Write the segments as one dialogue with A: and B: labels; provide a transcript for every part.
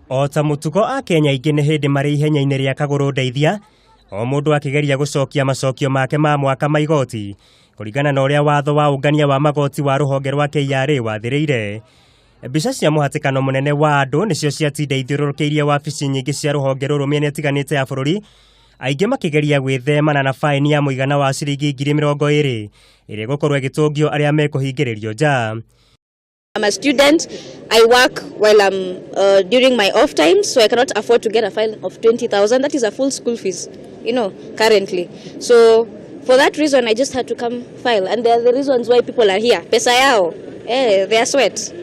A: O ta mũtugo, Akenya aingĩ nĩ hĩndĩ marĩ ihenya-inĩ rĩa kagũrũ ndeithia, o mũndũ akĩgeria gũcokia macokio make ma mwaka ma igoti kũringana na ũrĩa watho wa ũngania wa magoti wa rũhonge rwa KRA wathĩrĩire. Mbica cia mũhatĩkano mũnene wa andũ nĩcio ciatinda ithiũrũrũkĩirie wabici nyingĩ cia rũhonge rũrũ mĩena ĩtiganĩte ya bũrũri, aingĩ makĩgeria gwĩthemana na baĩni ya mũigana wa ciringi 20,000 ĩrĩa ĩgũkorwo ĩgĩtũngio arĩa mekũhingĩrĩrio nja.
B: I'm a student. I work while I'm during my off time, so I cannot afford to get a fine of 20,000. That is a full school fees currently. So for that reason, I just had to come file. And there are the reasons why people are here. Pesa yao, their sweat.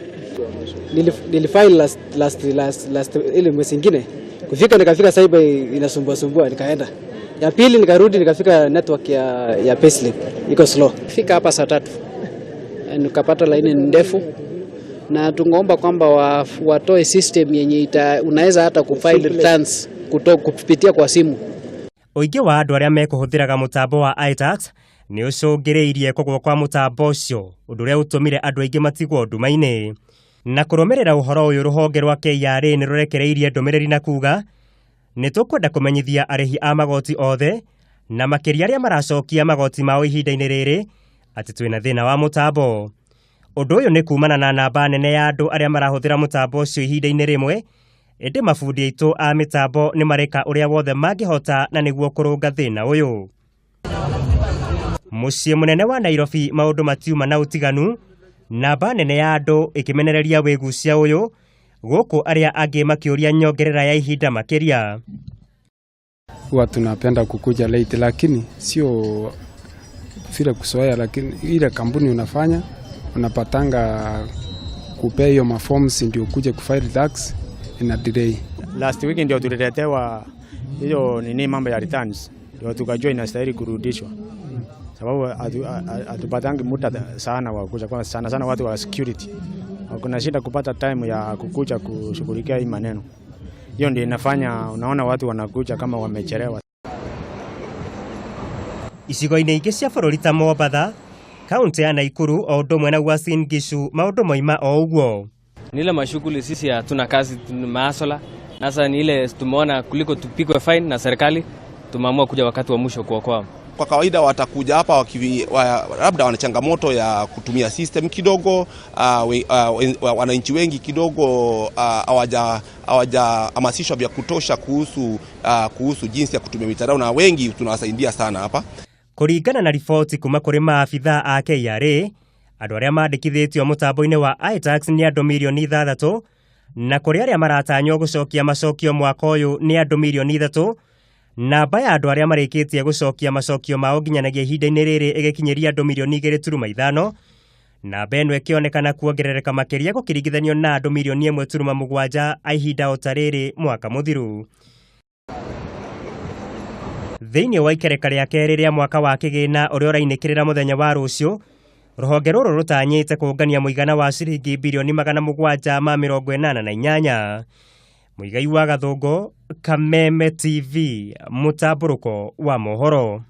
C: Nilifile last last last last ile mwezi ingine, kufika nikafika cyber inasumbua sumbua, nikaenda ya pili, nikarudi, nikafika network ya payslip iko slow.
D: Fika hapa saa 3, nikapata laini ndefu, na tungeomba kwamba watoe system yenye unaweza hata kufile returns kupitia kwa simu.
A: Ũingĩ wa andũ arĩa mekũhũthĩraga mũtambo wa iTax nĩ ũcũngĩrĩirie kũgũa kwa mũtambo ũcio, ũndũ ũrĩa ũtũmire andũ aingĩ matigwo nduma-inĩ. Na kũrũmĩrĩra ũhoro ũyũ, rũhonge rwa KRA nĩ rũrekereirie ndũmĩrĩri na kuga nĩ tũkwenda kũmenyithia arĩhi a magoti othe na makĩria arĩa maracokia magoti mao ihinda-inĩ rĩrĩ atĩ twĩna thĩna wa mũtambo. Ũndũ ũyũ nĩ kumana na namba nene ya andũ arĩa marahũthĩra mũtambo ũcio ihinda-inĩ rĩmwe, ĩndĩ mabundi aitũ a mĩtambo nĩ mareka ũrĩa wothe mangĩhota na nĩguo kũrũnga thĩna ũyũ. Mũciĩ mũnene wa Nairobi maũndũ matiuma na ũtiganu, namba nene ya andũ ĩkĩmenereria wĩgucia ũyũ, gũkũ arĩa angĩ makĩũria nyongerera ya ihinda makĩria.
E: Huwa tunapenda kukuja late, lakini sio vile kuzoea, lakini ile kampuni unafanya unapatanga kupea hiyo maforms ndio kuje kufile tax ina delay.
F: Last week ndio tuliletewa hiyo nini, mambo ya returns, ndio tukajua inastahili kurudishwa, sababu hatupatangi muda sana wa kuja kwa sana sana, watu wa security kuna shida kupata time ya kukuja kushughulikia hii maneno. Hiyo ndio inafanya unaona watu wanakuja kama wamechelewa.
A: Icigo-inĩ ingĩ cia bũrũri ta Mombatha, kaunti ya Naikuru o ũndũ ũmwe na Uasin Gishu, maũndũ moima o ũguo.
G: Ni ile mashughuli, sisi hatuna kazi, mahustler. Sasa ni ile tumeona kuliko tupigwe fine na serikali, tumeamua kuja wakati wa mwisho kuokoa.
H: Kwa kawaida watakuja hapa labda wana changamoto ya kutumia system kidogo. Wananchi wengi kidogo hawajahamasishwa vya kutosha kuhusu jinsi ya kutumia mitandao, na wengi tunawasaidia sana hapa.
A: Kũringana na riboti kuma kũrĩ maabithaa a KRA, andũ arĩa mandĩkithĩtio mũtambo-inĩ wa iTax nĩ andũ mirioni 6, na kũrĩ arĩa maratanywo gũcokia macokio mwaka ũyũ nĩ andũ mirioni 3. Namba ya andũ arĩa marĩkĩtie gũcokia macokio mao nginyanagia ihinda-inĩ rĩrĩ ĩgĩkinyĩria andũ mirioni 2.5, namba ĩno ĩkĩonekana kuongerereka makĩria gũkĩringithanio na andũ mirioni 1.7 a ihinda o ta rĩrĩ mwaka mũthiru. Thĩinĩ wa ikereka rĩa kerĩ rĩa mwaka wa kĩgĩna ũrĩa ũrainĩkĩrĩra mũthenya wa rũciũ, rũhonge rũrũ rũtanyĩte kũngania mũigana wa ciringi birioni 788. Mũigai wa Gathũngũ, Kameme TV, mũtambũrũko wa mohoro.